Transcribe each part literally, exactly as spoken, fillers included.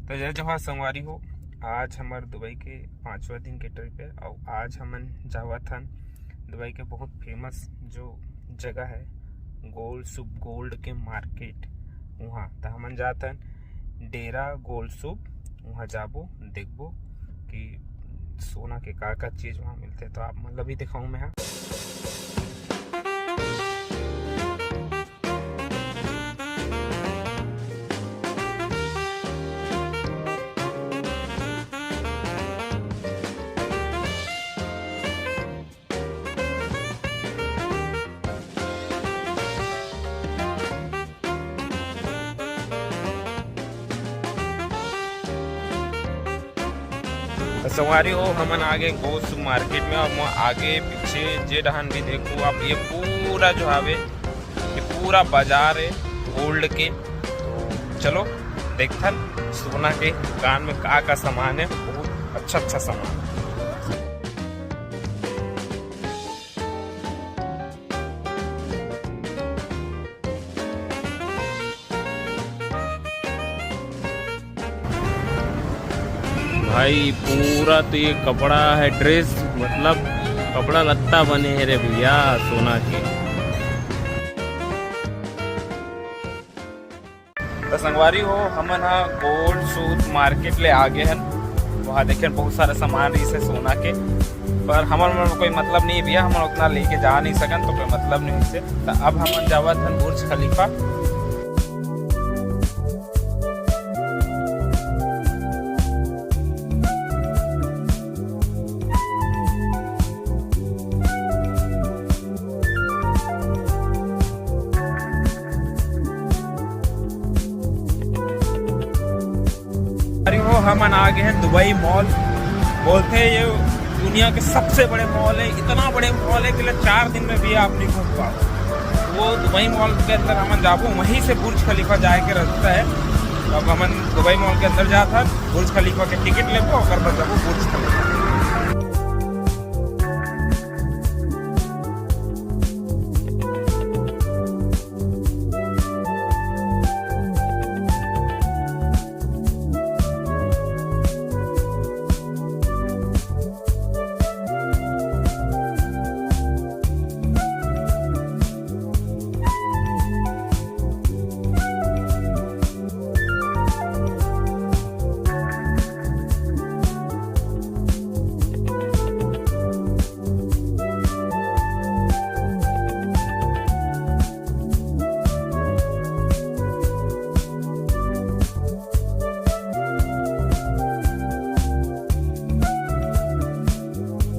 तो जय जोहार संगवारी हो, आज हमर दुबई के पांचवा दिन के ट्रिप है और आज हमन जावत हन दुबई के बहुत फेमस जो जगह है गोल सुप गोल्ड के मार्केट, वहाँ। तो हमन जात हन डेरा गोल सुप, वहाँ जाबो, देखबो कि सोना के का का चीज वहाँ मिलते, तो आप मन ला भी दिखाऊँ मैं। हाँ। तो संगवारी हो, हमन आ गए गोल सुप मार्केट में। और आगे पीछे जे डहान भी देखो आप, ये पूरा जो हावे, ये पूरा बाजार है गोल्ड के। तो चलो देखथन सोना के दुकान में का का सामान है, बहुत अच्छा अच्छा सामान है। भाई पूरा तो ये कपड़ा है, ड्रेस, मतलब कपड़ा लत्ता बने है रे भैया सोना के। तो संगवारी हो, हमन ह गोल्ड सुप मार्केट ले आ गए हन। वहाँ देखे बहुत सारा सामान रहिस हे सोना के, पर हमन मन कोई मतलब नहीं भैया, हमन उतना लेके जा नहीं सकन, तो कोई मतलब नहीं से। तो अब हमन जावत हन बुर्ज खलीफा। अरे वो हमन आ गए हैं दुबई मॉल, बोलते हैं ये दुनिया के सबसे बड़े मॉल है, इतना बड़े मॉल है कि ले चार दिन में भी आप नहीं घूम पाओ। वो दुबई मॉल के अंदर हमन जाबो, वहीं से बुर्ज खलीफा जाए के रास्ता है। तो अब हमन दुबई मॉल के अंदर जात हन, बुर्ज खलीफा के टिकट लेबो, ओकर बाद जाबो बुर्ज खलीफा।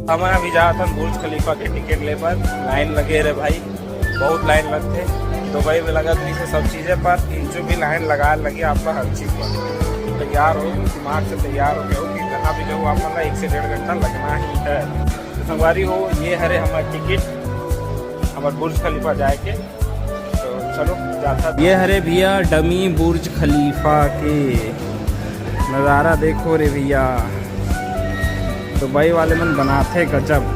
हमन अभी जात हन बुर्ज खलीफा के टिकट ले बर। लाइन लगे रे भाई, बहुत लाइन लगथे। दुबई में लगत रहिस हे सब चीजें, पर इंचो भी लाइन लगा लगे आपका हर चीज पर। तैयार हो, दिमाग से तैयार हो गए हो कि कहाँ भी जाओ, आप मन ला एक से डेढ़ घंटा लगना ही है। तो संगवारी हो, ये हरे हमार टिकट, हमार बुर्ज खलीफा जाए के। तो चलो, जाता ये हरे भैया डमी बुर्ज खलीफा के नजारा देखो रे भैया, दुबई वाले मन बनाथे गजब।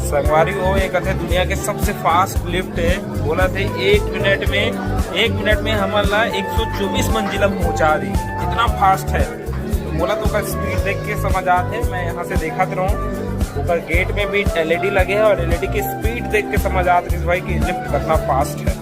संगवारी हो, ये कथे दुनिया के सबसे फास्ट लिफ्ट है। बोला थे एक मिनट में, एक मिनट में हमन ला एक सौ चौबीस मंजिला पहुंचा दी, इतना फास्ट है। तो बोला तो ओकर स्पीड देख के समझ आत है, मैं यहाँ से देखत रहूँ। ओकर गेट में भी एलईडी लगे है और एलईडी की स्पीड देख के समझ आत है भाई कि लिफ्ट कितना फास्ट है।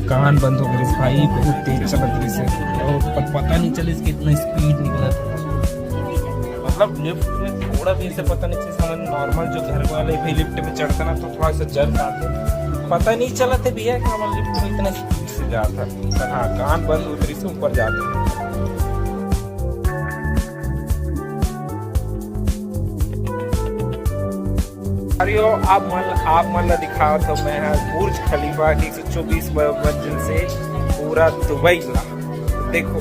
कान बंद हो गई। भाई, बहुत तेज चलत रहिस हे और पर पता नहीं चलिस कि इतना स्पीड निकलत हे। मतलब लिफ्ट में थोड़ा भी ऐसे पता नहीं चलिस, हमन नॉर्मल जो घर वाले भी लिफ्ट में चढ़ते ना तो थोड़ा सा जर खाते, पता नहीं चलत हे भैया कि हमन लिफ्ट में इतना स्पीड से जात हे। पर हाँ, कान बंद होत रहिस हे, ऊपर जाते। अरे हो, आप मन, आप मन ला दिखावत हूँ मैं ह बुर्ज खलीफा के एक सौ चौबीस ब-, मंजिल से पूरा दुबई ला। देखो।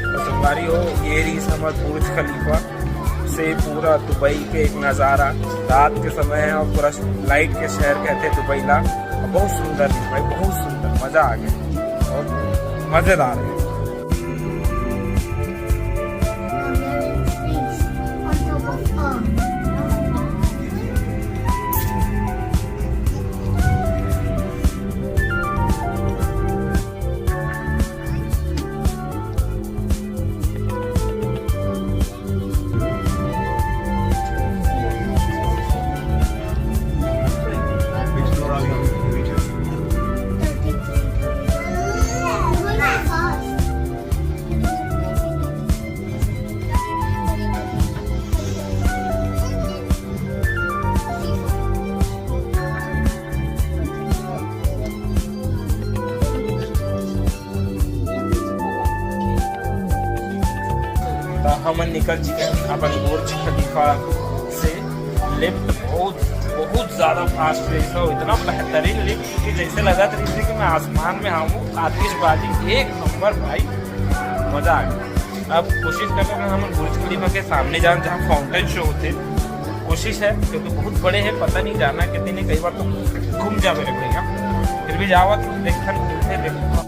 तो संगवारी हो, ये रहिस हमर बुर्ज खलीफा से पूरा दुबई के एक नज़ारा। रात के समय हे और पूरा लाइट के शहर कहते दुबई ला। बहुत सुंदर दिख भाई, बहुत सुंदर, मजा आ गया और मजेदार है। त हमन निकल चुके हैं अपन बुर्ज खलीफा से। लिफ्ट बहुत, बहुत ज्यादा फास्ट रहिस हे, इतना बेहतरीन लिफ्ट कि जैसे लगत रहिस हे कि मैं आसमान में हूँ, आतिशबाजी एक नंबर भाई, मजा आ गया। अब कोशिश करना है हमन बुर्ज खलीफा के सामने जान, जहाँ फाउंटेन शो होते। कोशिश है क्योंकि बहुत बड़े हैं, पता नहीं जाना कितने, कई बार तो घूम जावे रे भैया, फिर भी जावा तो देखन, देखन।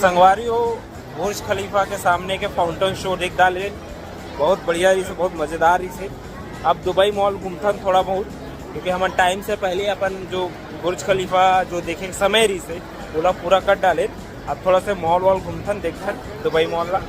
संगवारी हो, बुर्ज खलीफा के सामने के फाउंटेन शो देख डाले, बहुत बढ़िया रहिसे, बहुत मजेदार रहिसे। अब दुबई मॉल घूमथन थोड़ा बहुत, क्योंकि हमन टाइम से पहले अपन जो बुर्ज खलीफा जो देखे के समय रहिसे, ओला पूरा कर डाले। अब थोड़ा से मॉल वॉल घूमथन, देखथन दुबई मॉल ला।